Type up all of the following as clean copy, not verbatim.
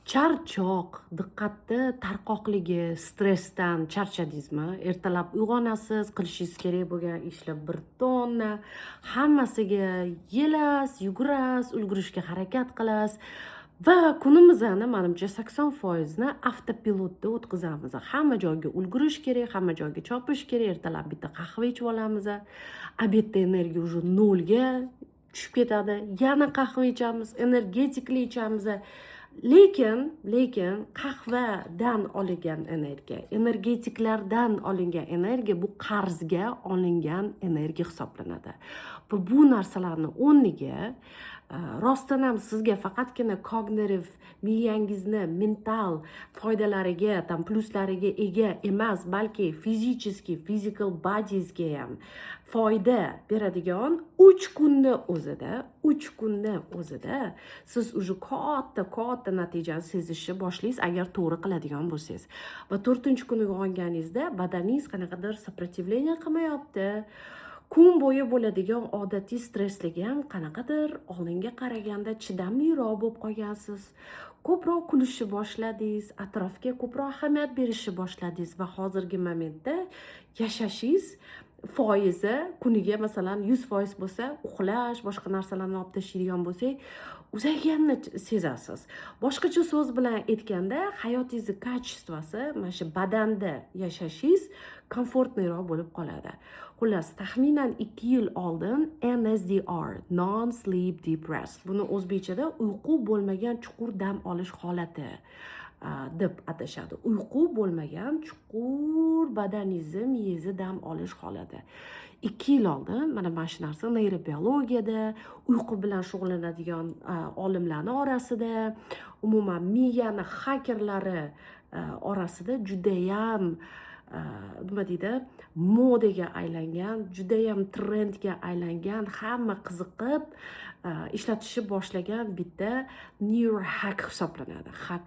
Charchoq, diqqatni tarqoqligi, stressdan charchadingizmi? Ertalab uyg'onasiz, qilishingiz kerak bo'lgan ishlar bir tonna, hammasiga yelasiz, yugurasiz, ulgurishga harakat qilasiz va kunimizni, manimcha, 80%ni avtopilotda o'tkazamiz. Hamma joyga ulgurish kerak, hamma joyga chopish kerak. Ertalab bitta qahva ichib olamiz, обед da energiya уже nolga tushib ketadi, yana qahva ichamiz, energetikli ichamiz. Lekin qahvadan olingan energiya, energetiklardan olingan energiya bu qarzga olingan energiya hisoblanadi. Va bu narsalarni o'rniga rostdan ham sizga faqatgina kognitiv, miyangizni mental foydalariga, там, plyuslariga ega emas, balki физический, physical body'sga ham foyda beradigan 3 kunni o'zida, 3 kunni o'zida siz уже katta katta natijani sezishni boshlaysiz, agar to'g'ri qiladigan bo'lsangiz. Va to'rtinchi kuni uyg'onganingizda badaningiz qanaqadir сопротивление qilmayapti, kun bo'yi bo'ladigan odatiy stressligi ham qanaqadir oldinga qaraganda chidamliroq bo'lib qolgansiz, ko'proq kulishni boshladingiz, atrofga ko'proq ahamiyat berishni boshladingiz va hozirgi momentda yashashingiz foizi kuniga, masalan, 100% bo'lsa, uxlash, boshqa narsalarni olib tashlaydigan bo'lsak, uzayganini sezasiz. Boshqacha so'z bilan aytganda, hayotingizni качество si, mana shu badanda yashashingiz комфортный roq bo'lib qoladi. Xullas, taxminan 2 yil oldin NSDR, non sleep deep rest, buni o'zbekchada uyqu bo'lmagan chuqur dam olish holati deb atashadi, uyqu bo'lmagan chuqur badaningizni, miyangizni dam olish holati. 2 yil oldin mana shu narsa neyrobiologiyada, uyqu bilan shug'ullanadigan olimlarni orasida, umuman miyani xakerlari orasida judayam nima deydi, modaga aylangan, judayam trendga aylangan, hamma qiziqib ishlatishni boshlagan bitta neurohack hisoblanadi. Hak,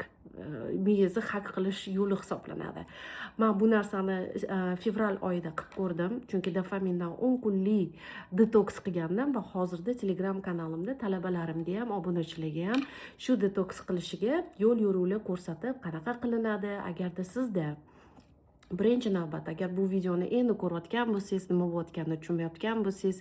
miyangizni hak qilish yo'li hisoblanadi. Man bu narsani fevral oyida qilib ko'rdim, chunki dofamindan 10 kunlik detoks qilgandim va hozirda Telegram kanalimda talabalarimga ham, obunachilarga ham shu detoks qilishiga yo'l yo'riqlar ko'rsatib, qanaqa qilinadi. Agarda sizda birinchi navbatda, agar bu videoni endi ko'rayotgan bo'lsangiz, nima bo'layotganini tushunmayotgan bo'lsangiz,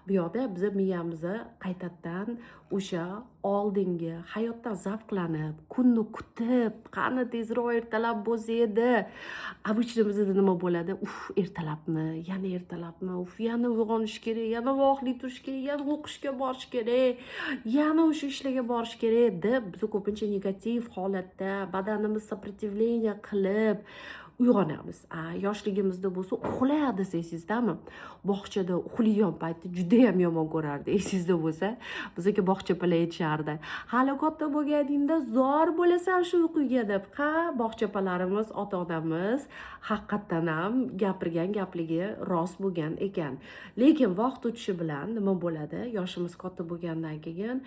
bu yoqda biza miyamizni qaytadan o'sha oldingi hayotdan zavqlanib, kunni kutib, qani tezroq ertalab bo'lsa edi. Обычно bizada nima bo'ladi? Uf, ertalabmi, yana ertalabmi, uf, yana uyg'onish kerak, yana vaqtli turish kerak, yana o'qishga borish kerak, yana o'sha ishlarga borish kerak deb biz ko'pincha negativ holatda, badanimiz сопротивление qilib uyg'onamiz. A yoshligimizda bo'lsa, uxla desa, esingizdami, bog'chada uxlagan paytda judayam yomon ko'rardi. Esingizda bo'lsa, bizga bog'cha opalar aytishardi: "Hali katta bo'lganingda zor bo'lasan shu uyquga", deb. Ha, bog'cha opalarimiz, ota onamiz haqiqatdan ham gapirgan gapligi rost bo'lgan ekan. Lekin vaqt o'tishi bilan nima bo'ladi? Yoshimiz katta bo'lgandan keyin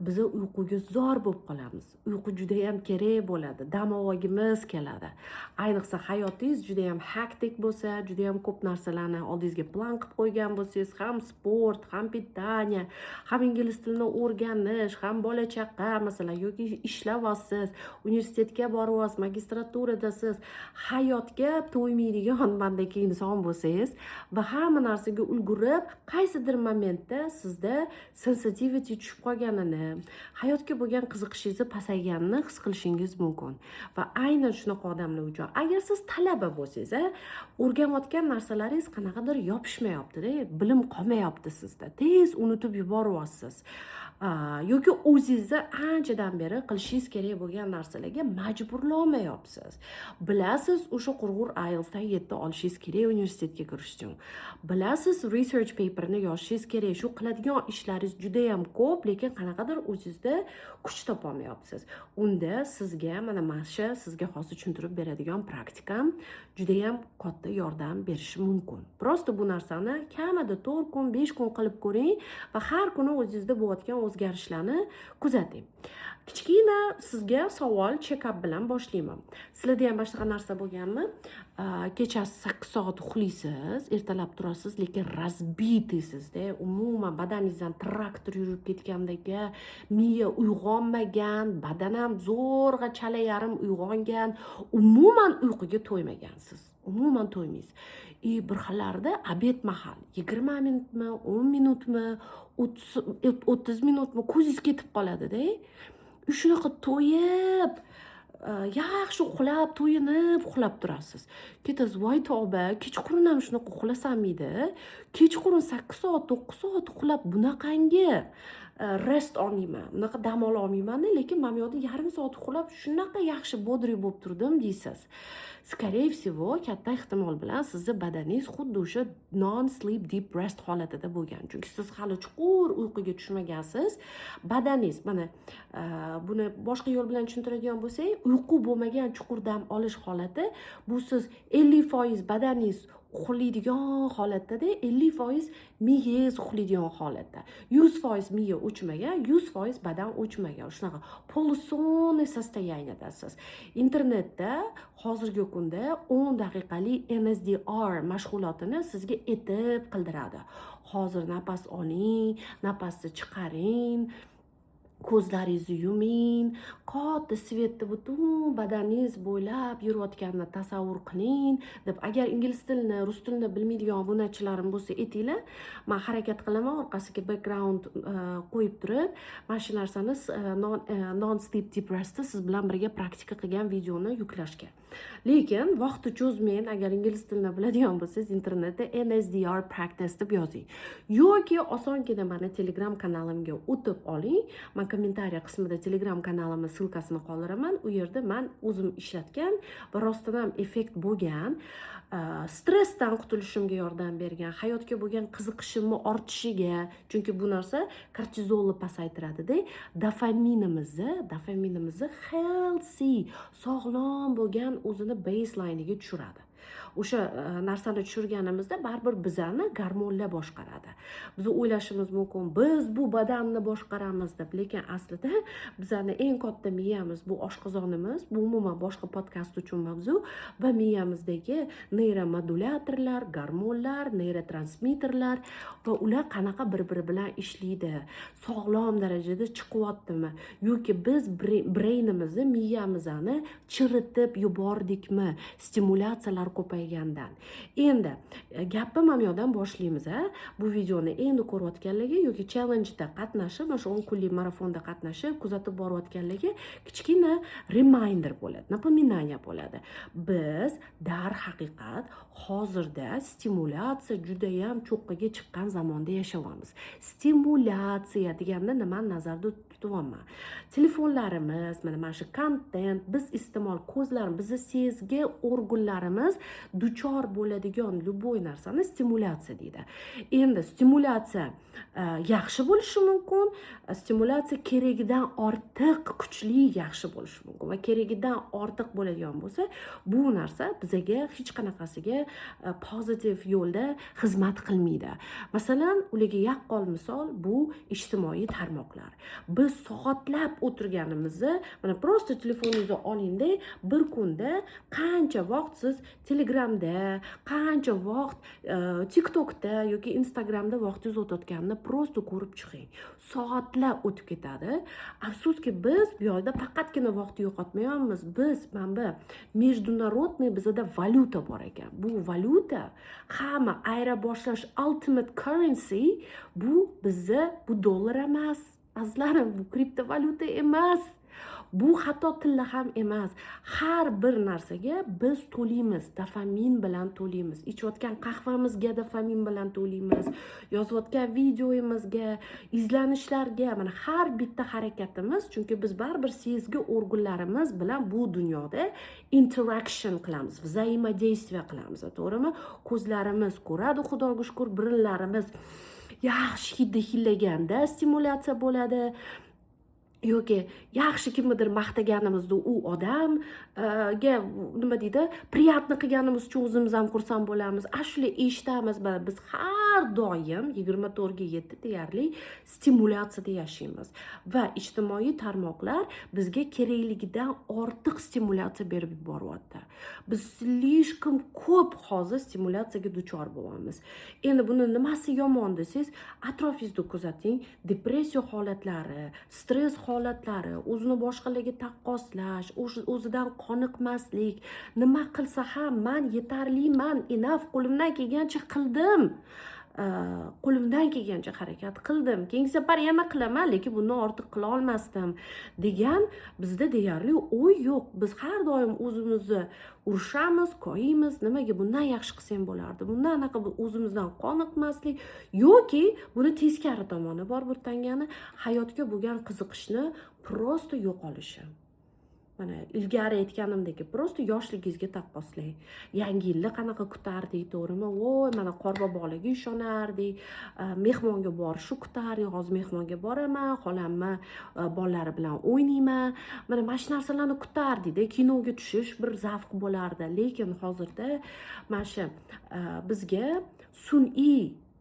biza uyquga zor bo'lib qolamiz, uyqu judayam kerak bo'ladi, dam olgimiz keladi. Ayniqsa hayotingiz judayam hectic bo'lsa, judayam ko'p narsalarni oldingizga plan qilib qo'ygan bo'lsangiz, ham sport, ham питание, ham ingliz tilini o'rganish, ham bola chaqa, masalan, yoki ishlayapsiz, universitetga boryapsiz, magistraturadasiz, hayotga to'ymaydigan mandagi inson bo'lsangiz va hamma narsaga ulgurib, qaysidir momentda sizda sensitivity tushib qolganini, hayotga bo'lgan qiziqishingizni pasayganini his qilishingiz mumkin. Va aynan shunaqa odamlar uchun, agar siz talaba bo'lsangiz, a o'rganayotgan narsalaringiz qanaqadir yopishmayaptida, bilim qolmayapti sizda, tez unutib yuboryapsiz yoki o'zingizni anchadan beri qilishingiz kerak bo'lgan narsalarga majburlamayapsiz, bilasiz, o'sha qurg'ur IELTSdan 7 olishingiz kerak universitetga kirish uchun, bilasiz, research paperni yozishingiz kerak, shu qiladigan ishlaringiz judayam ko'p, lekin qanaqadir o'zingizda kuch topolmayapsiz, unda sizga mana shu sizga hozir tushuntirib beradigan praktikam judayam katta yordam berishi mumkin. Просто bu narsani kamida 4 kun, 5 kun qilib ko'ring va har kuni o'zingizda bo'layotgan o'zgarishlarni kuzating. Kichkina sizga savol, check-up bilan boshlayman. Sizlarda ham mana shunaqa narsa bo'lganmi? Kechasi 8 soat uxlaysiz, ertalab turasiz, lekin разбитый sizda. Umuman badaningizdan traktor yurib ketgandek, miya uyg'onmagan, badan ham zo'rg'a chala yarim uyg'ongan, umuman uyquga to'ymagansiz, umuman to'ymaysiz. И bir xillarda обед mahal 20 minutmi, 10 minutmi, 30 minutmi, ko'zingiz ketib qoladida. Shunaqa to'yib, yaxshi uxlab, to'yinib uxlab turasiz. Ketasiz: "Voy tavba, kechqurun ham shunaqa uxlasamiydi? Kechqurun 8 soat, 9 soat uxlab, bunaqangi rest olmayman, bunaqa dam ola olmaymanda, lekin mana bu yoqda yarim soat uxlab, shunaqa yaxshi, бодрый bo'lib turdim", deysiz. Скорее всего, katta ehtimol bilan sizni badaningiz xuddi o'sha non sleep deep rest holatida bo'lgan, chunki siz hali chuqur uyquga tushmagansiz. Badaningiz mana buni boshqa yo'l bilan tushuntiradigan bo'lsak, uyqu bo'lmagan chuqur dam olish holati bu siz 50% badaningiz uxlaydigan holatdada, 50% miyangiz uxlaydigan holatda. 100% miya o'chmagan, 100% badan o'chmagan, shunaqa полусонный состояние dasiz. Internetda hozirgi kunda 10 daqiqalik NSDR mashg'ulotini sizga etib qildiradi. Hozir nafas oling, nafasni chiqaring, ko'zlaringizni yuming, katta свет ni butun badaningiz bo'ylab yurayotganini tasavvur qiling deb. Agar ingliz tilini, rus tilini bilmaydigan obunachilarim bo'lsa, aytinglar, man harakat qilaman orqasiga background qo'yib turib, mana shu narsani, non sleep deep restni siz bilan birga praktika qilgan videoni yuklashga. Lekin vaqtni cho'zmang, agar ingliz tilini biladigan bo'lsangiz, internetda NSDR practice deb yozing yoki osongina mani Telegram kanalimga o'tib oling. Man kommentariya qismida Telegram kanalimni ссылка sini qoldiraman. U yerda man o'zim ishlatgan va rostdan ham effekt bo'lgan, stressdan qutulishimga yordam bergan, hayotga bo'lgan qiziqishimni ortishiga, chunki bu narsa kortizolni pasaytiradida, dopaminimizni healthy, sog'lom bo'lgan o'zini baselineiga tushiradi. O'sha narsani tushirganimizda baribir bizani gormonlar boshqaradi. Biz o'ylashimiz mumkin, biz bu badanni boshqaramiz deb, lekin aslida bizani eng katta miyamiz bu oshqozonimiz. Bu umuman boshqa podkast uchun mavzu. Va miyamizdagi neyromodulyatorlar, gormonlar, neyrotransmitterlar va ular qanaqa bir biri bilan ishlaydi, sog'lom darajada chiqyaptimi yoki biz brainimizni, miyamizni chiritib yubordikmi stimulyatsiyalar ko'paygandan. Endi gapni mana bu yoqdan boshlaymiz. A bu videoni endi ko'rayotganlarga yoki challengeda qatnashib, mana shu 10 kunlik marafonda qatnashib, kuzatib borayotganlarga kichkina reminder bo'ladi, напоминание bo'ladi. Biz darhaqiqat hozirda stimulyatsiya judayam cho'qqiga chiqqan zamonda yashayapmiz. Stimulyatsiya deganda nimani nazarda tutyapman? Telefonlarimiz, mana shu kontent, biz iste'mol, ko'zlarimiz, bizni sezgi organlarimiz duchor bo'ladigan любой narsani stimulyatsiya deydi. Endi stimulyatsiya yaxshi bo'lishi mumkin, stimulyatsiya keragidan ortiq kuchli yaxshi bo'lishi mumkin va keragidan ortiq bo'ladigan bo'lsa, bu narsa bizaga hech qanaqasiga pozitiv yo'lda xizmat qilmaydi. Masalan, ularga yaqqol misol bu ijtimoiy tarmoqlar. Biz soatlab o'tirganimizni, mana, просто telefoningizni olingda, bir kunda qancha vaqt siz Telegramda, qancha vaqt TikTokda yoki Instagramda vaqtingiz o'tayotganini просто ko'rib chiqing. Soatlab o'tib ketadi. Afsuski, biz bu yoqda faqatgina vaqt yo'qotmayapmiz. Biz mana bu международный, bizada valyuta bor ekan, bu valyuta, hamma ayirboshlash ultimate currency, bu bizni, bu dollar emas, azizlarim, bu kriptovalyuta emas, bu hatto tilla ham emas. Har bir narsaga biz to'laymiz, dopamin bilan to'laymiz. Ichayotgan qahvamizga dopamin bilan to'laymiz, yozayotgan videoyimizga, izlanishlarga, mana har bitta harakatimiz, chunki biz baribir sezgi organlarimiz bilan bu dunyoda interaction qilamiz, взаимодействие qilamiz, to'g'rimi? Ko'zlarimiz ko'radi, xudoga shukur, burunlarimiz yaxshi hidni hidlaganda stimulyatsiya bo'ladi. Yoki yaxshi kimnidir maqtaganimizda u odamga, nima deydi, приятно qilganimiz uchun o'zimiz ham xursand bo'lamiz, ashula eshitamiz. Mana biz har doim 24:7 deyarli stimulyatsiyada yashaymiz va ijtimoiy tarmoqlar bizga kerakligidan ortiq stimulyatsiya berib yuboryapti. Biz слишком ko'p hozir stimulyatsiyaga duchor bo'lyapmiz. Endi buni nimasi yomon desangiz, atrofingizda kuzating: depressiya holatlari, stress holatlari, o'zini boshqalarga taqqoslash, o'zidan qoniqmaslik, nima qilsa ham man yetarliman, enough, qo'limdan kelgancha qildim, qo'limdan kelgancha harakat qildim, keyingi safar yana qilaman, lekin bundan ortiq qila olmasdim degan bizda deyarli o'y yo'q. Biz har doim o'zimizni urushamiz, koyiymiz: nimaga bundan yaxshi qilsam bo'lardi, bundan anaqa, o'zimizdan qoniqmaslik. Yoki buni teskari tomoni bor, bir tangani hayotga bo'lgan qiziqishni просто yo'qolishi. Mana ilgari aytganimdek, просто yoshligingizga taqqoslang. Yangi yilni qanaqa kutardik, to'g'rimi? Voy, mana qorbobolarga ishonardik, mehmonga borishni kutardik. Hozir mehmonga boraman, xolamni bolalari bilan o'ynayman, mana shu narsalarni kutardikda. Kinoga tushish bir zavq bo'lardi. Lekin hozirda mana shu bizga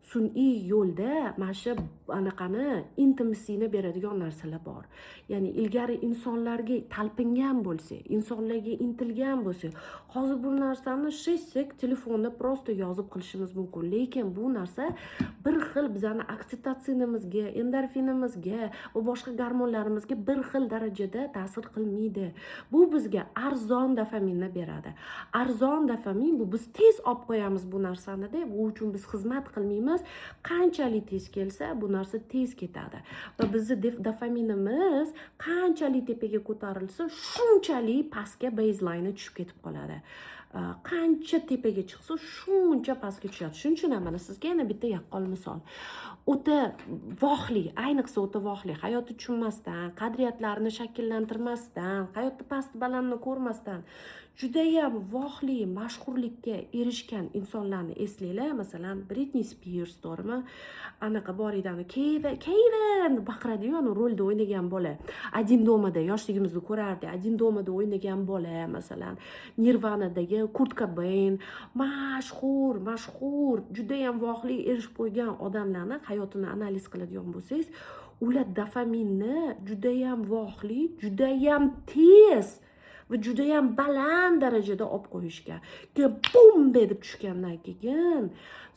sun'iy yo'lda mana shu anaqani, intimacyni beradigan narsalar bor. Ya'ni ilgari insonlarga talpingan bo'lsak, insonlarga intilgan bo'lsak, hozir bu narsani shishik telefonda просто yozib qilishimiz mumkin. Lekin bu narsa bir xil bizani oksitosinimizga, endorfinimizga va boshqa gormonlarimizga bir xil darajada ta'sir qilmaydi. Bu bizga arzon dopaminni beradi. Arzon dopamin bu biz tez olib qo'yamiz bu narsanida, bu uchun biz xizmat qilmaymiz. Qanchalik tez kelsa, bu narsa tez ketadi va bizni dopaminimiz qanchalik tepaga ko'tarilsa, shunchalik pastga, baseline tushib ketib qoladi. Qancha tepaga chiqsa, shuncha pastga tushadi. Shuning uchun ham mana sizga yana bitta yaqqol misol: o'ta vohli, ayniqsa o'ta vohli, hayotni tushunmasdan, qadriyatlarni shakllantirmasdan, hayotni past balandni ko'rmasdan judayam vohli mashhurlikka erishgan insonlarni eslanglar. Masalan, Britni Spirs, to'g'rimi? Anaqa bor edi, ani Kevin, Kevin deb baqiradiyu, ani rolda o'ynagan bola, "Один дома" da yoshligimizda ko'rardik, "Один дома" da o'ynagan bola, masalan, Nirvanadagi Kurt Kobayn, mashhur judayam vohli erishib qo'ygan odamlarni hayotini analiz qiladigan bo'lsangiz, ular dopaminni judayam vohli, judayam tez va judayam baland darajada olib qo'yishgan. Keyin bum deb tushgandan keyin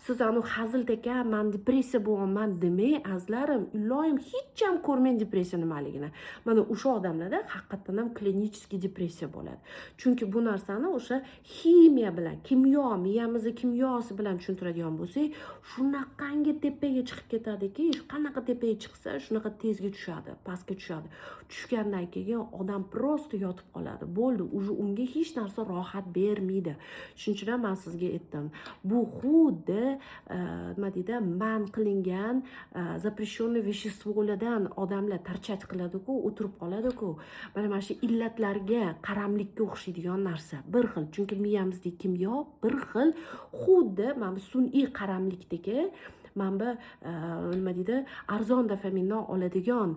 siz anavi hazilda "Man depressiya bo'lyapman" demang, azizlarim. Iloyim hech ham ko'rmang depressiya nimaligini. Mana o'sha odamlarda haqiqatdan ham клинический depressiya bo'ladi. Chunki bu narsani o'sha ximiya bilan, kimyo, miyamizni kimyosi bilan tushuntiradigan bo'lsak, shunaqangi tepaga chiqib ketadiki, qanaqa tepaga chiqsa, shunaqa tezga tushadi, pastga tushadi. Tushgandan keyin odam просто yotib qoladi, bo'ldi, уже unga hech narsa rohat bermaydi. Shuning uchun ham man sizga aytdim, bu xuddi nima deydi, man qilingan запрещенный вещество lardan odamlar торчать qiladiku, o'tirib qoladiku, mana shu illatlarga qaramlikka o'xshaydigan narsa bir xil. Chunki miyamizdagi kimyo bir xil, xuddi mana bu sun'iy qaramlikdagi mana bu nima deydi, arzon dopamindan oladigan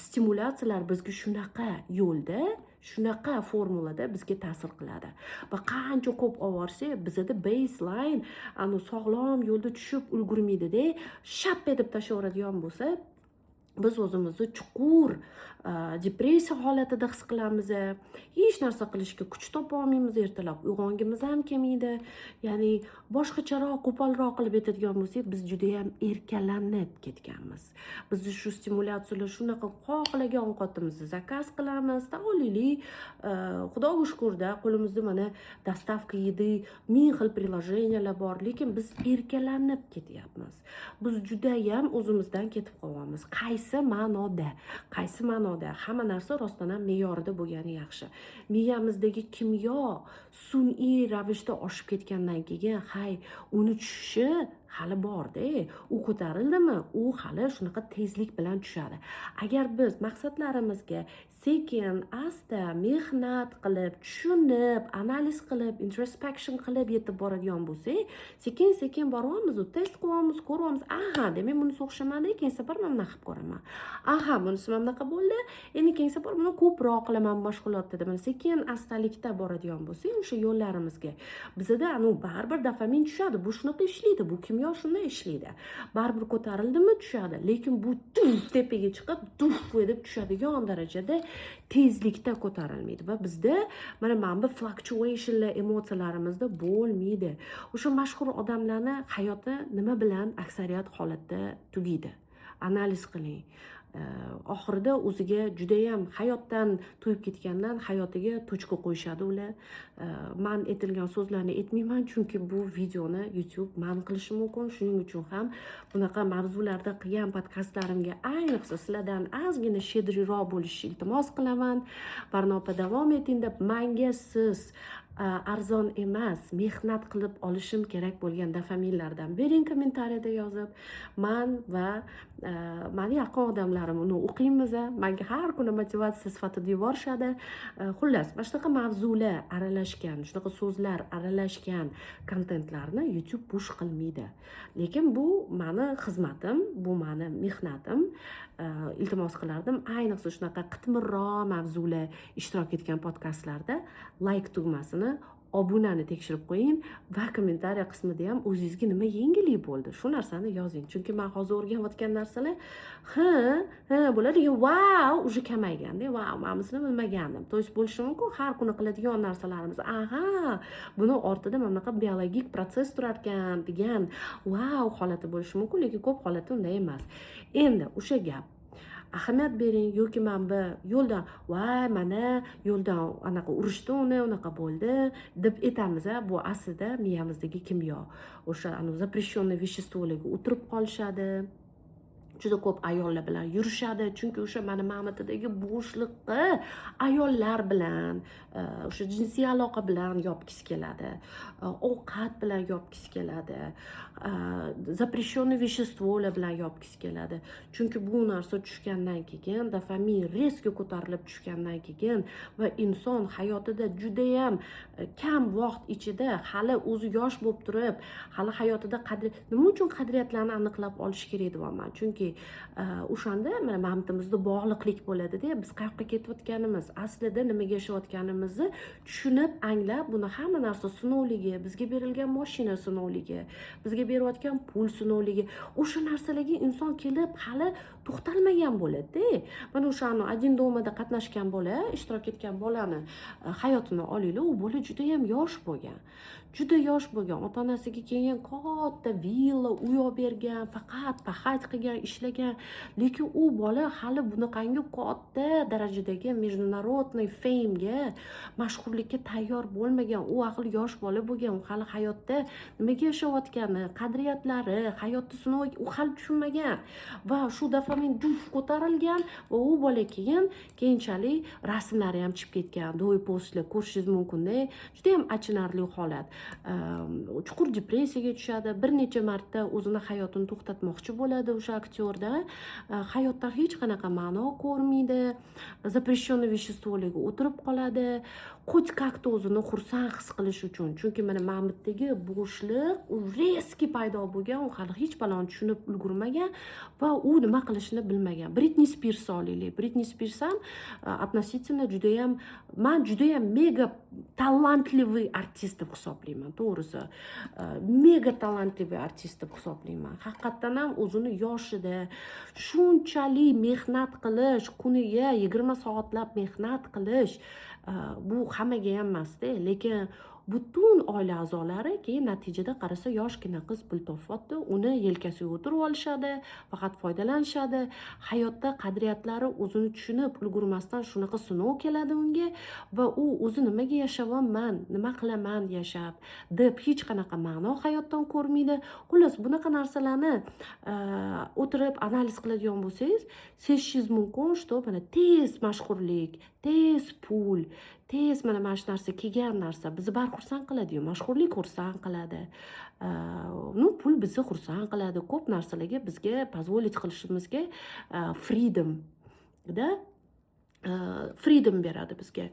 stimulyatsiyalar bizga shunaqa yo'lda, shunaqa formulada bizga ta'sir qiladi. Va qancha ko'p olib borsak, bizada baseline anu sog'lom yo'lda tushib ulgurmaydida, shap etib tashlayveradigan bo'lsa, biz o'zimizni chuqur depressiya holatida his qilamiz, hech narsa qilishga kuch topolmaymiz, ertalab uyg'ongimiz ham kelmaydi. Ya'ni boshqacharoq, qo'polroq qilib aytadigan bo'lsak, biz judayam erkalanib ketganmiz. Bizni shu stimulyatsiyalar shunaqa, xohlagan ovqatimizni заказ qilamiz, olaylik, xudoga shukurda, qo'limizda mana доставка еды, ming xil приложения lar bor, lekin biz erkalanib ketyapmiz. Biz judayam o'zimizdan ketib qolyapmiz. Qaysi ma'noda? Qaysi ma'noda? Hamma narsa rostdan ham me'yorida bo'lgani yaxshi. Miyamizdagi kimyo sun'iy ravishda oshib ketgandan keyin, hay, uni tushishi Hali borda. U ko'tarildimi, u hali shunaqa tezlik bilan tushadi. Agar biz maqsadlarimizga sekin asta mehnat qilib, tushunib, analiz qilib, introspection qilib yetib boradigan bo'lsak, sekin sekin boryapmiz, test qilyapmiz, ko'ryapmiz. Aha, demak, bunisi o'xshamadi, keyingi safar mana bunaqa qilib ko'raman. Aha, bunisi mana bunaqa bo'ldi, endi keyingi safar buni ko'proq qilaman mashg'ulotda deb sekin astalikda boradigan bo'lsak o'sha yo'llarimizga, bizada anavi baribir dopamin tushadi. Bu shunaqa ishlaydi, bu kimyo shunday ishlaydi. Baribir ko'tarildimi, tushadi, lekin bu tepaga chiqib, duf deb tushadigan darajada tezlikda ko'tarilmaydi va bizda mana bu fluctuationlar emotsiyalarimizda bo'lmaydi. O'sha mashhur odamlarni hayoti nima bilan aksariyat holatda tugaydi? Analiz qiling. Oxirida o'ziga judayam hayotdan to'yib ketgandan hayotiga точка qo'yishadi ular. Man aytilgan so'zlarni aytmayman, chunki bu videoni YouTube man qilishi mumkin. Shuning uchun ham bunaqa mavzularda qilgan podkastlarimga ayniqsa sizlardan ozgina щедрый roq bo'lishni iltimos qilaman. Barno opa, davom eting deb manga siz arzon emas, mehnat qilib olishim kerak bo'lgan dopaminlardan bering kommentariyada yozib. Man va mani yaqin odamlarim uni o'qiymiz, manga har kuni motivatsiya sifatida yuborishadi. Xullas, mana shunaqa mavzular aralashgan, shunaqa so'zlar aralashgan kontentlarni YouTube push qilmaydi. Lekin bu mani xizmatim, bu mani mehnatim. Iltimos qilardim, ayniqsa shunaqa qitmirroq mavzular ishtirok etgan podkastlarda layk tugmasini, obunani tekshirib qo'ying va kommentariya qismida ham o'zingizga nima yengillik bo'ldi, shu narsani yozing. Chunki man hozir o'rganayotgan narsalar ha ha bo'ladi, lekin vau, уже kamayganda, vau, man bunisini bilmagandim. То есть bo'lishi mumkin, har kuni qiladigan narsalarimiz, aha, buni ortida mana bunaqa biologik protsess turar ekan degan vau holati bo'lishi mumkin, lekin ko'p holatda unday emas. Endi o'sha gap, ahamiyat bering yoki mana bu yo'ldan, voy, mana yo'ldan anaqa urishdi uni, unaqa bo'ldi deb aytamiz. A bu aslida miyamizdagi kimyo, o'sha запрещенный вещество larga o'tirib qolishadi, juda ko'p ayollar bilan yurishadi, chunki o'sha mana mamtidagi bo'shliqni ayollar bilan, o'sha jinsiy aloqa bilan yopgisi keladi, ovqat bilan yopgisi keladi, запрещенный вещество lar bilan yopgisi keladi. Chunki bu narsa tushgandan keyin, dopamin резко ko'tarilib tushgandan keyin va inson hayotida judayam kam vaqt ichida, hali o'zi yosh bo'lib turib, hali hayotida qadr, nima uchun qadriyatlarni aniqlab olish kerak deyapman? Chunki o'shanda mana mamtimizda bog'liqlik bo'ladida, biz qayoqqa ketayotganimiz, aslida nimaga yashayotganimizni tushunib, anglab, buni hamma narsa sinovligi, bizga berilgan moshina sinovligi, bizga berayotgan pul sinovligi, o'sha narsalarga inson kelib hali to'xtalmagan bo'ladida. Mana o'shani "Один дома" da qatnashgan bola, ishtirok etgan bolani hayotini olinglar. U bola judayam yosh bo'lgan, juda yosh bo'lgan. Ota onasiga keyin katta villa, uy olib bergan, faqat пахать qilgan, ishlagan, lekin u bola hali bunaqangi katta darajadagi международный fame ga, mashhurlikka tayyor bo'lmagan. U hali yosh bola bo'lgan, u hali hayotda nimaga yashayotgani, qadriyatlari, hayotni sinovi, u hali tushunmagan va shu dopamin duf ko'tarilgan va u bola keyin, keyinchalik rasmlari ham chiqib ketgan, до и после ko'rishingiz mumkinda, judayam achinarli holat. Chuqur depressiyaga tushadi, bir necha marta o'zini hayotini to'xtatmoqchi bo'ladi o'sha aktyorda. Hayotdan hech qanaqa ma'no ko'rmaydi, запрещенный вещество larga o'tirib qoladi, хоть как-то o'zini xursand his qilish uchun, chunki mana bu yerdagi bo'shliq u резкий paydo bo'lgan, u hali hech baloni tushunib ulgurmagan va u nima qilishini bilmagan. Britni Spirs olaylik. Britni Spirs ham относительно judayam, man judayam mega талантливый artist deb hisoblayman, to'g'risi, mega талантливый artist deb hisoblayman. Haqiqatdan ham o'zini yoshida shunchalik mehnat qilish, kuniga 20 soatlab mehnat qilish, bu hammaga ham emasda, lekin butun oila a'zolari keyin natijada qarasa, yoshgina qiz pul topyapti, uni yelkasiga o'tirib olishadi, faqat foydalanishadi. Hayotda qadriyatlari, o'zini tushunib ulgurmasdan shunaqa sinov keladi unga va u o'zi nimaga yashayapman, nima qilaman yashab deb hech qanaqa ma'no hayotdan ko'rmaydi. Xullas, bunaqa narsalarni o'tirib analiz qiladigan bo'lsangiz, sezishingiz mumkin, что mana tez mashhurlik, tez pul, tez mana shu narsa kelgan narsa bizni baribir Xursand qiladiyu, mashhurlik xursand qiladi, ну, pul bizni xursand qiladi, ko'p narsalarga bizga позволить qilishimizga freedom da, freedom beradi bizga.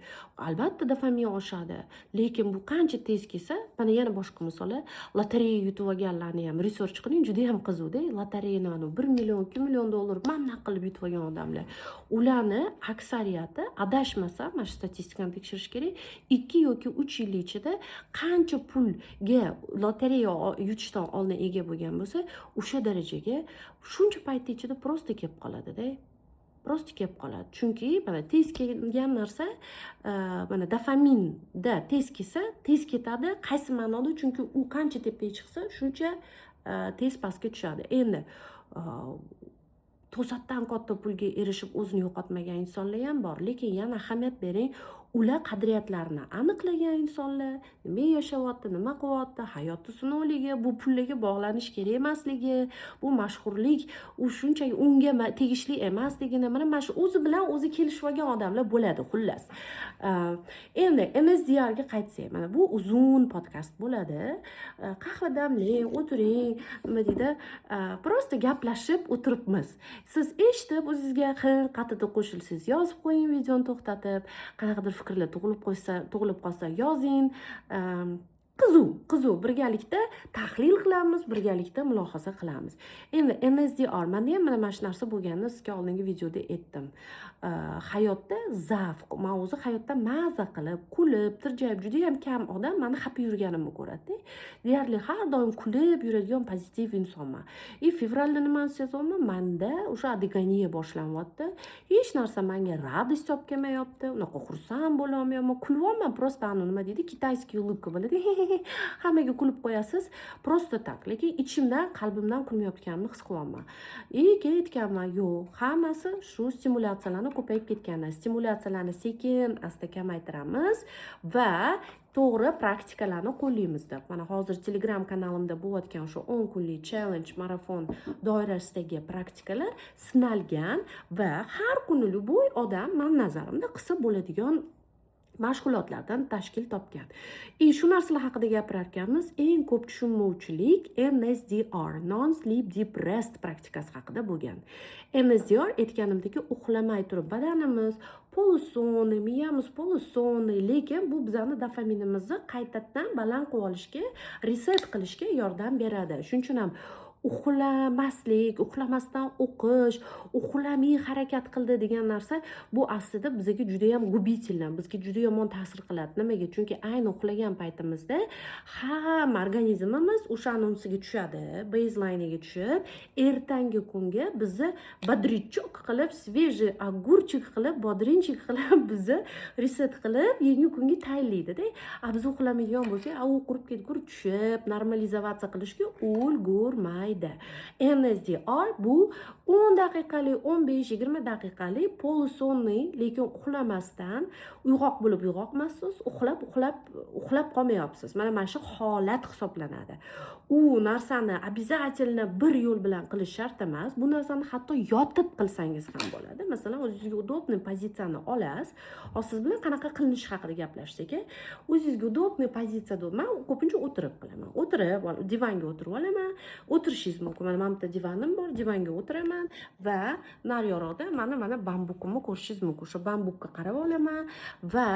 Albatta, dofamin oshadi, lekin bu qancha tez kelsa. Mana, yana boshqa misollar: lotereya yutib olganlarni ham research qiling, juda yam qiziqda. Lotereyani 1 million, 2 million dollar mana bunaqa qilib yutib olgan odamlar, ularni aksariyati, adashmasam, mana shu statistikani tekshirish kerak, 2 yoki 3 yil ichida qancha pulga lotereya yutishdan oldin ega bo'lgan bo'lsa, o'sha darajaga shuncha paytni ichida просто kelib qoladida, просто kelib qoladi. Chunki mana tez kelgan narsa, mana dofaminda tez kelsa, tez ketadi. Qaysi ma'noda? Chunki u qancha tepaga chiqsa, shuncha tez pastga tushadi. Endi to'satdan katta pulga erishib, o'zini yo'qotmagan insonlar ham bor, lekin yana ahamiyat bering, ular qadriyatlarini aniqlagan insonlar, nima yashayapti, nima qilyapti, hayotni sinovligi, bu pullarga bog'lanish kerak emasligi, bu mashhurlik u shunchaki unga tegishli emasligini, mana shu o'zi bilan o'zi kelishib olgan odamlar bo'ladi, xullas. Endi NSDRga qaytsak, mana bu uzun podkast bo'ladi. Qahva damlang, o'tiring, nima deydi, просто gaplashib o'tiribmiz. Siz eshitib, o'zingizga qayerdadir qo'shilsangiz, yozib qo'ying, videoni to'xtatib, qanaqadir fikrlar tug'ilib qolsa, yozing. Qiziq, qiziq, birgalikda tahlil qilamiz, birgalikda mulohaza qilamiz. Endi NSDR, manda ham mana shu narsa bo'lganini sizga oldingi videoda aytdim. Hayotda zavq, man o'zi hayotda maza qilib, kulib, tirjayib, judayam kam odam mani xafa yurganimni ko'radida. Deyarli har doim kulib yuradigan pozitiv insonman. И fevralda nimani sezyapman? Manda o'sha адогония boshlanyapti, hech narsa manga радость olib kelmayapti, unaqa xursand bo'lolmayapman, kulyapman просто, anavi, nima deydi, китайский улыбка bo'ladi, hammaga kulib qo'yasiz просто так, lekin ichimdan, qalbimdan kulmayotganimni his qilyapman. И keyin aytganman: yo'q, hammasi shu stimulyatsiyalarni ko'payib ketgandan, stimulyatsiyalarni sekin asta kamaytiramiz va to'g'ri praktikalarni qo'llaymiz deb. Mana hozir Telegram kanalimda bo'layotgan o'sha 10 kunlik challenge, marafon doirasidagi praktikalar sinalgan va har kuni любой odam, mani nazarimda, qilsa bo'ladigan mashg'ulotlardan tashkil topgan. И shu narsalar haqida gapirar ekanmiz, eng ko'p tushunmovchilik NSDR, non sleep deep rest praktikasi haqida bo'lgan. NSDR, aytganimdek, uxlamay turib, badanimiz полусонный, miyamiz полусонный, lekin bu bizani dofaminimizni qaytadan baland qilib olishga, reset qilishga yordam beradi. Shuning uchun ham uxlamaslik, uxlamasdan o'qish, uxlamay harakat qildi degan narsa, bu aslida bizga judayam губительно, bizga juda yomon ta'sir qiladi. Nimaga? Chunki ayni uxlagan paytimizda hamma organizmimiz o'sha anonsiga tushadi, baselineiga tushib, ertangi kunga bizni бодрячок qilib, свежий огурчик qilib, bodrinchik qilib, bizni reset qilib, yangi kunga tayyorlaydida. A biz uxlamaydigan bo'lsak, a u qurib ketgur, tushib, normalizatsiya qilishga ulgurmaydi. NSDR bu 10 daqiqalik, 15-20 daqiqalik полусонный, lekin uxlamasdan, uyg'oq bo'lib uyg'oq emassiz, uxlab uxlab uxlab qolmayapsiz, mana shu holat hisoblanadi. U narsani обязательно bir yo'l bilan qilish shart emas, bu narsani hatto yotib qilsangiz ham bo'ladi. Masalan, o'zingizga удобный pozitsiyani olasiz. Hozir siz bilan qanaqa qilinishi haqida gaplashsak, o'zingizga удобный pozitsiyada, man ko'pincha o'tirib qilaman, o'tirib, divanga o'tirib olaman, o'tirishingiz mumkin. Mana bitta divanim bor, divanga o'tiraman va naryoqda mana bambukimni ko'rishingiz mumkin. O'sha bambukka qarab olaman va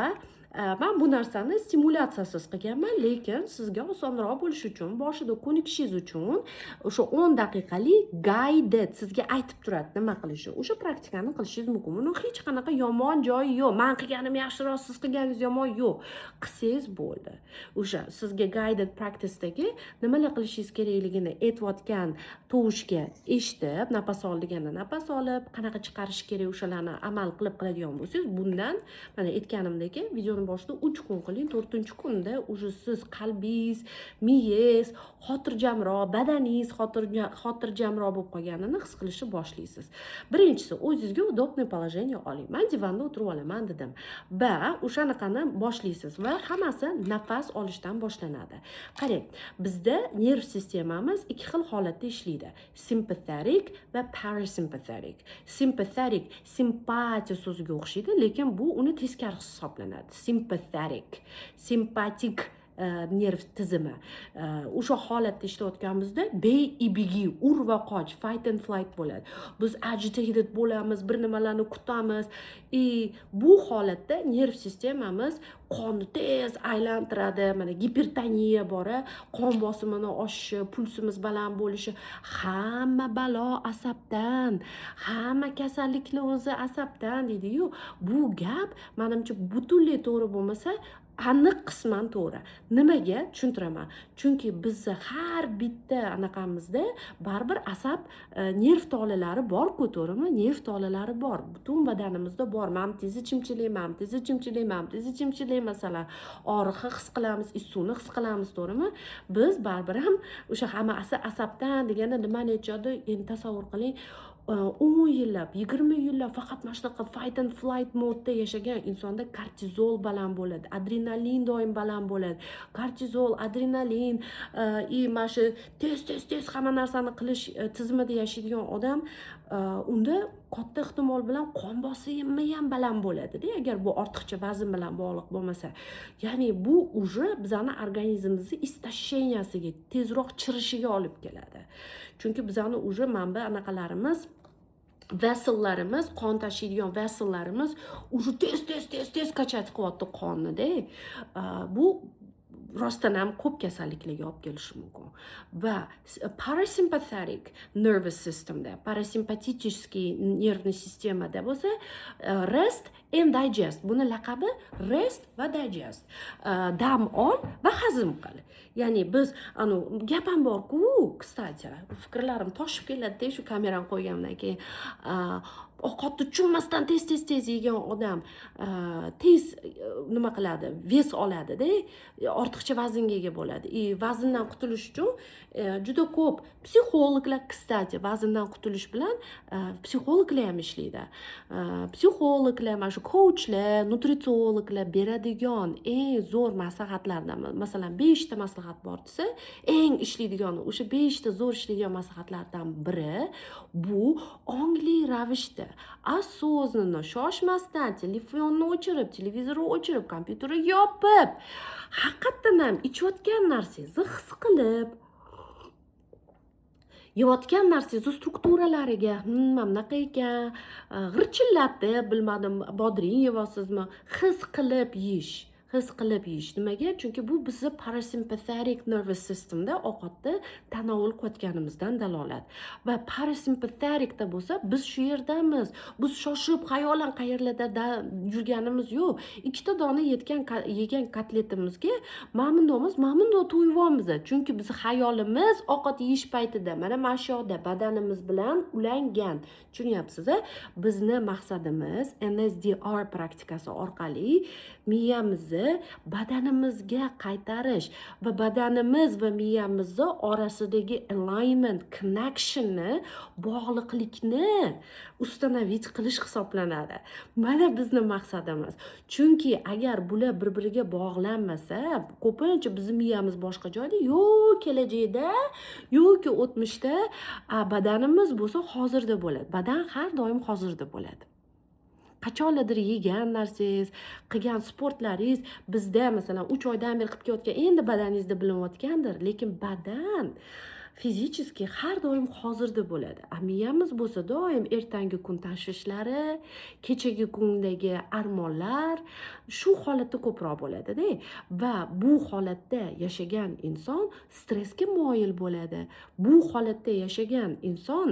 man bu narsani stimulyatsiyasiz qilganman, lekin sizga osonroq bo'lishi uchun, boshida ko'nikishingiz uchun o'sha 10 daqiqalik guided, sizga aytib turadi nima qilishni, o'sha praktikani qilishingiz mumkin. Buni hech qanaqa yomon joyi yo'q, man qilganim yaxshiroq, siz qilganingiz yomon, yo'q, qilsangiz bo'ldi. O'sha sizga guided practice'dagi nimalar qilishingiz kerakligini aytayotgan tovushga eshitib, nafas ol deganda nafas olib, qanaqa chiqarish kerak, o'shalarni amal qilib qiladigan bo'lsangiz, bundan, mana aytganimdek, videoni boshida, 3 kun qiling, to'rtinchi kunda уже siz qalbingiz, miyangiz xotirjamroq, badaningiz xotirjamroq bo'lib qolganini his qilishni boshlaysiz. Birinchisi, o'zingizga удобный положение oling. Man divanda o'tirib olaman dedim va o'shanaqani boshlaysiz va hammasi nafas olishdan boshlanadi. Qarang, bizda nerv sistemamiz ikki xil holatda ishlaydi: simpatetik va parasimpatetik. Simpatetik simpatiya so'ziga o'xshaydi, lekin bu uni teskarisi hisoblanadi. Simpatetik, simpatik. Nerv tizimi o'sha holatda ishlayotganimizda бей и беги, ur va qoch, fight and flight bo'ladi. Biz agitated bo'lamiz, bir nimalarni kutamiz и bu holatda nerv sistemamiz qonni tez aylantiradi. Mana, gipertoniya bor, qon bosimini oshishi, pulsimiz baland bo'lishi. Hamma balo asabdan, hamma kasallikni o'zi asabdan deydiyu. Bu gap, manimcha, butunlay to'g'ri bo'lmasa, aniq qisman to'g'ri. Nimaga, tushuntiraman. Chunki bizni har bitta anaqamizda baribir asab, nerv tolalari borku, to'g'rimi? Nerv tolalari bor, butun badanimizda bor. Mana bu tezi chimchilik, mana bu tezi chimchilik, mana bu tezi chimchilik. Masalan, og'riqni his qilamiz, issiqni his qilamiz, to'g'rimi? Biz baribir ham o'sha hammasi asabdan deganda nimani aytishadi? Endi tasavvur qiling, 10 yillab, 20 yillab faqat mana shunaqa fight and flight modda yashagan insonda kortizol baland bo'ladi, adrenalin doim baland bo'ladi. Kortizol, adrenalin и mana shu tez, tez, tez hamma narsani qilish tizimida yashaydigan odam, unda katta ehtimol bilan qon bosimi ham baland bo'ladida, agar bu ortiqcha vazn bilan bog'liq bo'lmasa. Ya'ni bu уже bizani organizmimizni истощения siga, tezroq chirishiga olib keladi, chunki bizani уже mana bu anaqalarimiz, vessel larimiz, qon tashiydigan vessel larimiz уже tez, tez, tez, tez качать qilyapti qonnida. Bu rostdan ham ko'p kasalliklarga olib kelishi mumkin. Va parasympathetic nervous systemda, парасимпатический нервный sistemada bo'lsa, rest and digest, buni laqabi rest va digest, dam ol va hazm qil. Ya'ni biz, anavi gap ham borku, кстати, fikrlarim toshib keladida shu kamerani qo'ygandan keyin. Ovqatni tushunmasdan tez, tez, tez yegan odam tez nima qiladi, вес oladida, ortiqcha vaznga ega bo'ladi. И vazndan qutulish uchun juda ko'p psixologlar, кстати, vazndan qutulish bilan psixologlar ham ishlaydi. Psixologlar, mana shu coachlar, nutritsiologlar beradigan eng zo'r maslahatlardan, masalan, beshta maslahat bor desa, eng ishlaydigan, o'sha beshta zo'r ishlaydigan maslahatlardan biri bu ongli ravishda, осознанно, shoshmasdan, telefonni o'chirib, televizorni o'chirib, kompyuterni yopib, haqiqatdan ham ichayotgan narsangizni his qilib, yeyotgan narsangizni strukturalariga, mana bunaqa ekan, g'irchillatib, bilmadim, bodring yeyapsizmi, his qilib yeyish. His qilib yeyish. Nimaga? Chunki bu bizni parasympathetic nervous systemda ovqatni tanovul qilayotganimizdan dalolat. Va parasimpatetikda bo'lsa, biz shu yerdamiz, biz shoshib, xayolan qayerlarda yurganimiz yo'q. Ikkita dona yetgan, yegan kotletimizga mana bundoqmiz, mana bundoq to'yyapmiz, chunki bizni xayolimiz ovqat yeyish paytida mana shu yoqda, badanimiz bilan ulangan. Tushunyapsiz a? Bizni maqsadimiz NSDR praktikasi orqali miyamizni badanimizga qaytarish va badanimiz va miyamizni orasidagi alignment, connectionni, bog'liqlikni установить qilish hisoblanadi. Mana bizni maqsadimiz. Chunki agar bular bir biriga bog'lanmasa, ko'pincha bizni miyamiz boshqa joyda, yo kelajakda, yoki o'tmishda, a badanimiz bo'lsa hozirda bo'ladi. Badan har doim hozirda bo'ladi. Qachonlardir yegan narsangiz, qilgan sportlaringiz bizda, masalan, 3 oydan beri qilib kelayotgan, endi badaningizda bilinayotgandir, lekin badan физически har doim hozirda bo'ladi, a miyamiz bo'lsa doim ertangi kun tashvishlari, kechagi kundagi armonlar, shu holatda ko'proq bo'ladida. Va bu holatda yashagan inson stressga moyil bo'ladi. Bu holatda yashagan inson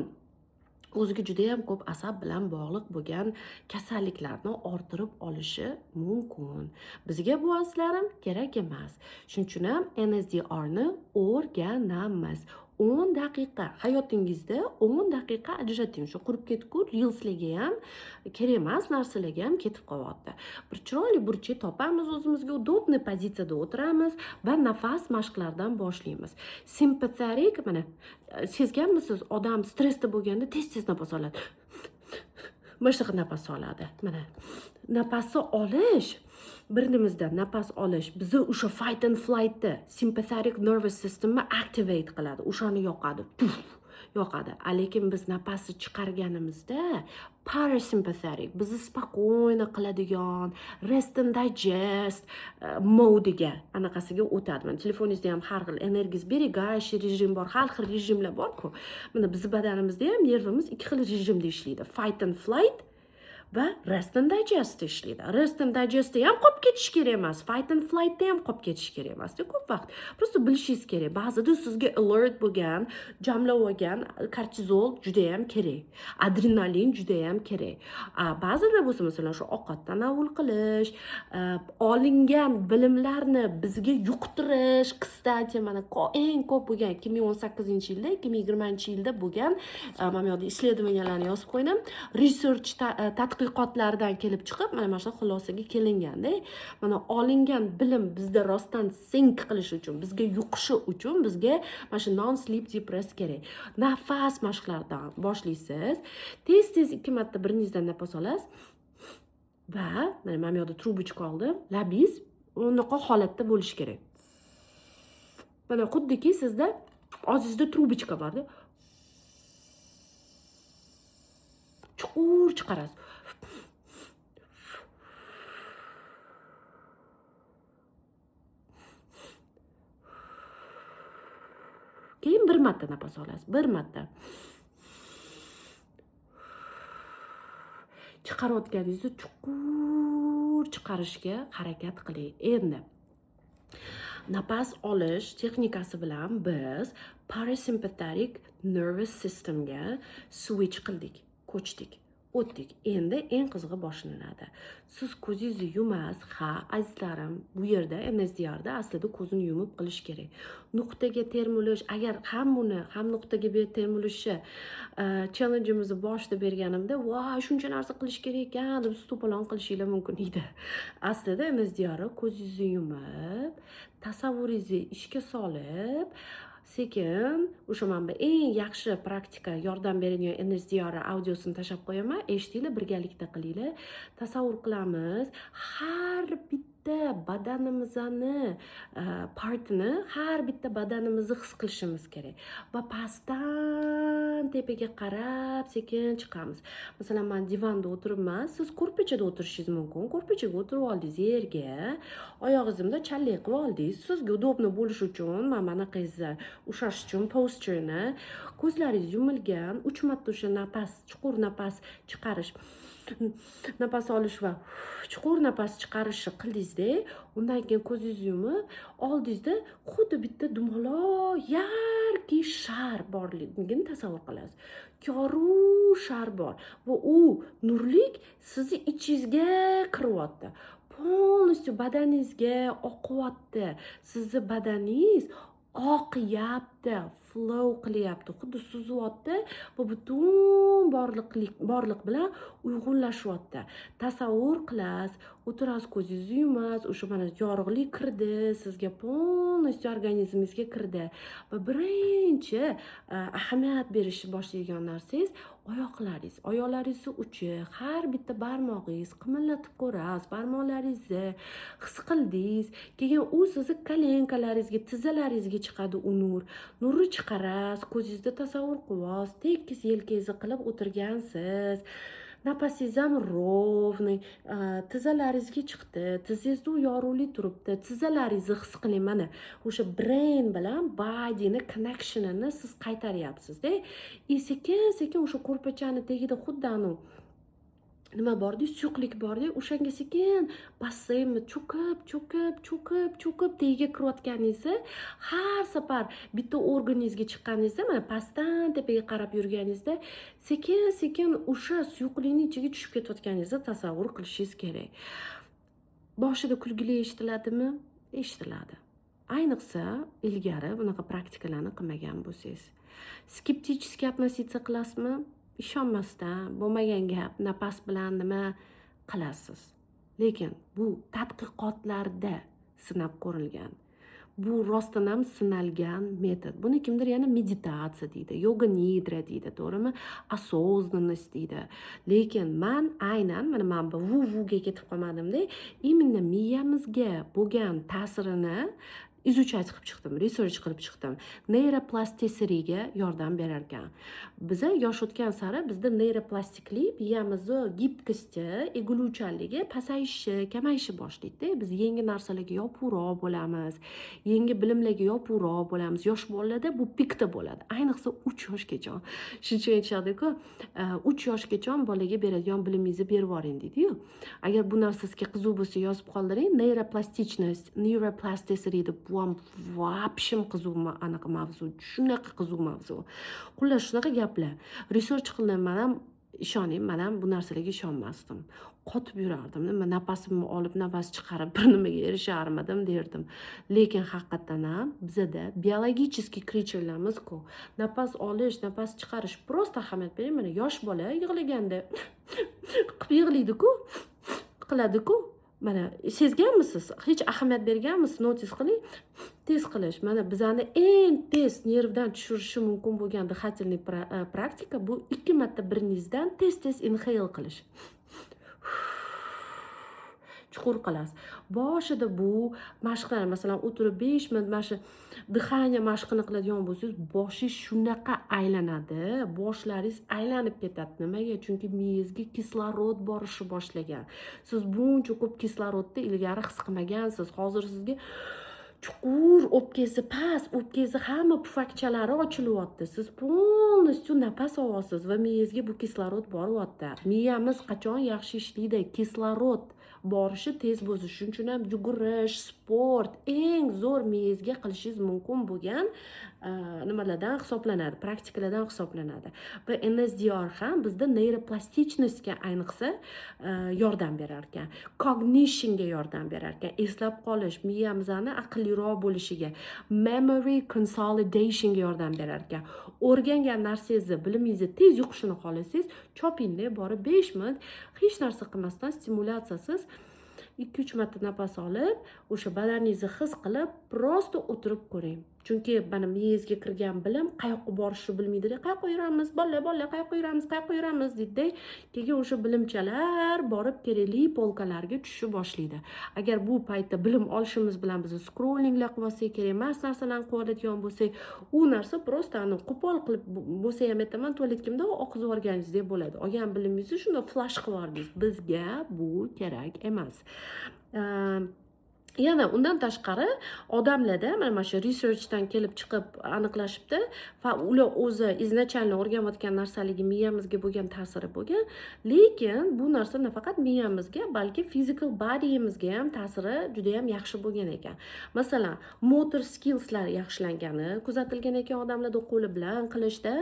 o'ziga judayam ko'p asab bilan bog'liq bo'lgan kasalliklarni orttirib olishi mumkin. Bizga bu, azizlarim, kerak emas. Shuning uchun ham NSDRni o'rganamiz. 10 daqiqa, hayotingizda 10 daqiqa ajrating. Shu qurib ketgur reelslarga ham, kerak emas narsalarga ham ketib qolyapti. Bir chiroyli burchak topamiz o'zimizga, удобный pozitsiyada o'tiramiz va nafas mashqlaridan boshlaymiz. Simpatetik, mana, sezganmisiz, odam stressda bo'lganda tez, tez nafas oladi, mana shunaqa nafas oladi. Mana, nafasni olish, burnimizdan nafas olish bizni o'sha fight and flightni, sympathetic nervous systemni activate qiladi, o'shani yoqadi. Puf, yoqadi. Lekin biz nafasni chiqarganimizda parasympathetic, bizni спокойно qiladigan rest and digest modiga, anaqasiga o'tadi. Mana telefoningizda ham har xil энергосберегающий rejim bor, har xil rejimlar borku. Mana bizni badanimizda ham nervimiz ikki xil rejimda ishlaydi: fight and flight va rest and digest ishlaydi. Rest and digestda ham qolib ketish kerak emas, fight and flightda ham qolib ketish kerak emasda ko'p vaqt. Просто bilishingiz kerak, ba'zida sizga alert bo'lgan, jamlab olgan kortizol judayam kerak, adrenalin judayam kerak. Ba'zida bo'lsa, masalan, shu ovqat tanovul qilish, olingan bilimlarni bizga yuqtirish. Кстати, mana eng ko'p bo'lgan 2018-yilda, 2020-yilda bo'lgan, mana bu yoqda исследования larni yozib qo'ydim, research tadqiqotlardan kelib chiqib mana shu xulosaga kelinganda, mana olingan bilim bizda rostdan sink qilishi uchun, bizga yuqishi uchun bizga mana shu non sleep deep rest kerak. Nafas mashqlaridan boshlaysiz. Tez tez ikki marta burningizdan nafas olasiz va mana bu yoqda трубочка oldim, labingiz unaqa holatda bo'lishi kerak, mana xuddiki sizda og'zingizda трубочка borda, chuqur chiqarasiz. Keyin bir marta nafas olasiz, bir marta chiqarayotganingizda chuqur chiqarishga harakat qiling. Endi nafas olish texnikasi bilan biz parasympathetic nervous systemga switch qildik, ko'chdik, o'tdik. Endi eng qizig'i boshlanadi. Siz ko'zingizni yumasiz. Ha, azizlarim, bu yerda MSDRda aslida ko'zini yumib qilish kerak. Nuqtaga termilish, agar ham buni, ham nuqtaga termilishni challenge'imizni boshida berganimda, voy, shuncha narsa qilish kerak ekan deb to'polon qilishinglar mumkin edi. Aslida MSDR ko'zingizni yumib, tasavvuringizni ishga solib, sekin o'sha mana bu eng yaxshi praktika yordam beradigan NSDR audiosini tashlab qo'yaman, eshitinglar, birgalikda qilinglar. Tasavvur qilamiz, har bitta badanimizni partini, har bitta badanimizni his qilishimiz kerak va pastdan tepaga qarab sekin chiqamiz. Masalan, man divanda o'tiribman, siz ko'rpachada o'tirishingiz mumkin. Ko'rpachaga o'tirib oldingiz, yerga oyog'ingizni bunday challik qilib oldingiz, sizga удобно bo'lishi uchun, mana bunaqangizni ushlash uchun posturini, ko'zlaringiz yumilgan, 3 marta o'sha nafas, chuqur nafas chiqarish, nafas olish va chuqur nafas chiqarishni qildingizda, undan keyin ko'zingizni yumib, oldingizda xuddi bitta dumaloq yarkiy shar borligini tasavvur qilasiz. Yorug' shar bor va u nurlik sizni ichingizga kiryapti. Полностью badaningizga oqyapti. Sizni badaningiz oqyapti, flow qilyapti, xuddi suzyapti va butun borliq bilan uyg'unlashyapti. Tasavvur qilasiz, o'tirasiz, ko'zingizni yumasiz, o'sha mana yorug'lik kirdi, sizga полностью organizmingizga kirdi va birinchi ahamiyat berishni boshlaydigan narsangiz oyoqlaringiz, oyoqlaringizni uchi, har bitta barmog'ingiz qimillatib ko'rasiz, barmoqlaringizni his qildingiz, keyin u sizni kolenkalaringizga, tizzalaringizga chiqadi u nur. Nurni chiqarasiz, ko'zingizda tasavvur qilyapsiz, tekis yelkangizni qilib o'tirgansiz. Nafasingiz ham ровный, tizzalaringizga chiqdi, tizingizda u yorug'lik turibdi, tizzalaringizni his qiling. Mana o'sha brain bilan bodyni connectionini siz qaytaryapsiz-da. И sekin-sekin o'sha ko'rpachani tagida xuddi anu nima bordi, suyuqlik bordi, o'shanga sekin basseynni cho'kib, cho'kib, cho'kib, cho'kib tagiga kirayotganingizni, har safar bitta organingizga chiqqaningizda, mana pastdan tepaga qarab yurganingizda sekin-sekin o'sha suyuqlikning ichiga tushib ketayotganingizni tasavvur qilishingiz kerak. Boshida kulgili eshitiladimi? Eshitiladi. Ayniqsa ilgari bunaqa praktikalarni qilmagan bo'lsangiz. Skeptически относиться qilasizmi? Ishonmasdan, bo'lmagan gap, nafas bilan nima qilasiz? Lekin bu tadqiqotlarda sinab ko'rilgan. Bu rostdan ham sinalgan metod. Buni kimdir yana meditatsiya deydi, yoga nidra deydi, to'g'rimi? Осознанность deydi. Lekin man aynan mana bu vu-vuga ketib qolmadimda, именно miyamizga bo'lgan ta'sirini Изучать qilib chiqdim, research qilib chiqdim. Нейропластичность ga yordam berar ekan. Biza yosh o'tgan sari bizda neyroplastiklik, miyamizni гибкость i, egiluvchanligi pasayishi, kamayishi boshlaydida. Biz yangi narsalarga yopiqroq bo'lamiz, yangi bilimlarga yopiqroq bo'lamiz. Yosh bolalarda bu pikda bo'ladi, ayniqsa 3 yoshgacha. Shuning uchun aytishadiku, 3 yoshgacha bolaga beradigan bilimingizni berib yuboring, deydiyu. Agar bu narsa sizga qiziq bo'lsa, yozib qoldiring. Нейропластичность, neuroplasticity deb, bu ham вообще qiziq anaqa mavzu, shunaqa qiziq mavzu. Xullas, shunaqa gaplar. Research qildim man ham, ishoning, man ham bu narsalarga ishonmasdim, qotib yurardim. Nima, nafasimni olib, nafas chiqarib bir nimaga erisharmidim derdim. Lekin haqiqatdan ham bizada биологический creature larmizku, nafas olish, nafas chiqarish. Просто ahamiyat bering, mana yosh bola yig'laganda qilib yig'laydiku, qiladiku. Mana, sezganmisiz, hech ahamiyat berganmisiz? Notice qiling, tez qilish. Mana bizani eng tez nervdan tushirishi mumkin bo'lgan дыхательный praktika bu ikki marta burningizdan tez tez inhale qilish, chuqur qilasiz. Boshida bu mashqlar, masalan, o'tirib 5 minut mana shu дыхание mashqini qiladigan bo'lsangiz, boshingiz shunaqa aylanadi, boshlaringiz aylanib ketadi. Nimaga? Chunki miyangizga kislorod borishni boshlagan. Siz buncha ko'p kislorodni ilgari his qilmagansiz. Hozir sizga chuqur o'pkangizni, past o'pkangizni hamma pufakchalari ochilyapti, siz полностью nafas olyapsiz va miyangizga bu kislorod boryapti. Miyamiz qachon yaxshi ishlaydi? Kislorod borishi tez bo'lsa. Shuning uchun ham yugurish, sport eng zo'r miyangizga qilishingiz mumkin bo'lgan nimalardan hisoblanadi, praktikalardan hisoblanadi. Va NSDR ham bizda нейропластичность ga ayniqsa yordam berar ekan, cognitionga yordam berar ekan, eslab qolish, miyamizni aqlliroq bo'lishiga, memory consolidationga yordam berar ekan. O'rgangan narsangizni, bilimingizni tez yuqishini xohlasangiz, chopingda borib 5 minut hech narsa qilmasdan, stimulyatsiyasiz ikki uch marta nafas olib, o'sha badaningizni his qilib, просто o'tirib ko'ring. Chunki mana miyangizga kirgan bilim qayoqqa borishni bilmaydida. "Qayoqqa yuramiz, bolalar, bolalar, qayoqqa yuramiz, qayoqqa yuramiz?" deydida. Keyin o'sha bilimchalar borib kerakli полка larga tushishni boshlaydi. Agar bu paytda bilim olishimiz bilan biz scrollinglar qilib olsak, kerak emas narsalarni qilib oladigan bo'lsak, u narsa просто ani qo'pol qilib bo'lsa ham aytaman, tualetga bundoq oqizib yuborganingizdek bo'ladi. Olgan bilimingizni shundoq flush qilib yubordingiz. Bizga bu kerak emas. Yana undan tashqari odamlarda mana shu researchdan kelib chiqib aniqlashibdi va ular o'zi изначально o'rganayotgan narsaligi miyamizga bo'lgan ta'siri bo'lgan. Lekin bu narsa nafaqat miyamizga, balki physical bodyimizga ham ta'siri juda yam yaxshi bo'lgan ekan. Masalan, motor skillslar yaxshilangani kuzatilgan ekan odamlarda, qo'li bilan qilishda.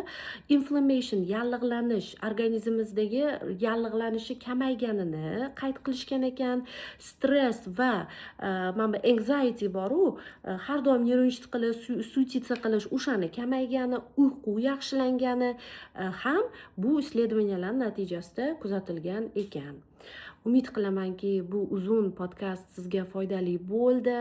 Inflammation, yallig'lanish, organizmimizdagi yallig'lanishi kamayganini qayd qilishgan ekan. Stress va mana bu anxiety boru, har doim нервничать qilish, суетиться qilish, o'shani kamaygani, uyqu yaxshilangani ham bu исследования lar natijasida kuzatilgan ekan. Umid qilamanki, bu uzun podkast sizga foydali bo'ldi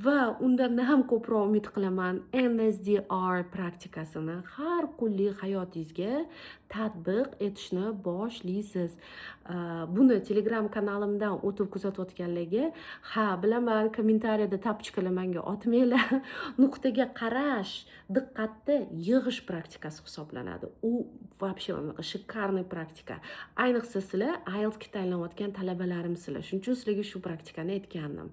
va undan ham ko'proq umid qilaman, NSDR praktikasini har kunlik hayotingizga tatbiq etishni boshlaysiz. Buni Telegram kanalimdan o'tib kuzatayotganlarga, ha, bilaman, kommentariyada тапочка lar manga otmanglar. Nuqtaga qarash, diqqatni yig'ish praktikasi hisoblanadi. U вообще bunaqa шикарный praktika. Ayniqsa sizlar IELTSga tayyorlanayotgan talabalarimsizlar, shuning uchun sizlarga shu praktikani aytgandim.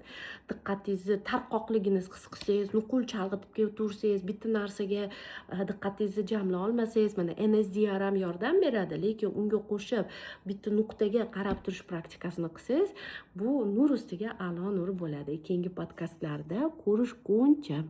Diqqatingizni tarqoqligini his qilsangiz, nuqul chalg'itib ketaversangiz, bitta narsaga diqqatingizni jamlay olmasangiz, mana NSDR ham yordam beradi, lekin unga qo'shib bitta nuqtaga qarab turish praktikasini qilsangiz, bu nur ustiga a'lo nur bo'ladi. Keyingi podkastlarda ko'rishguncha.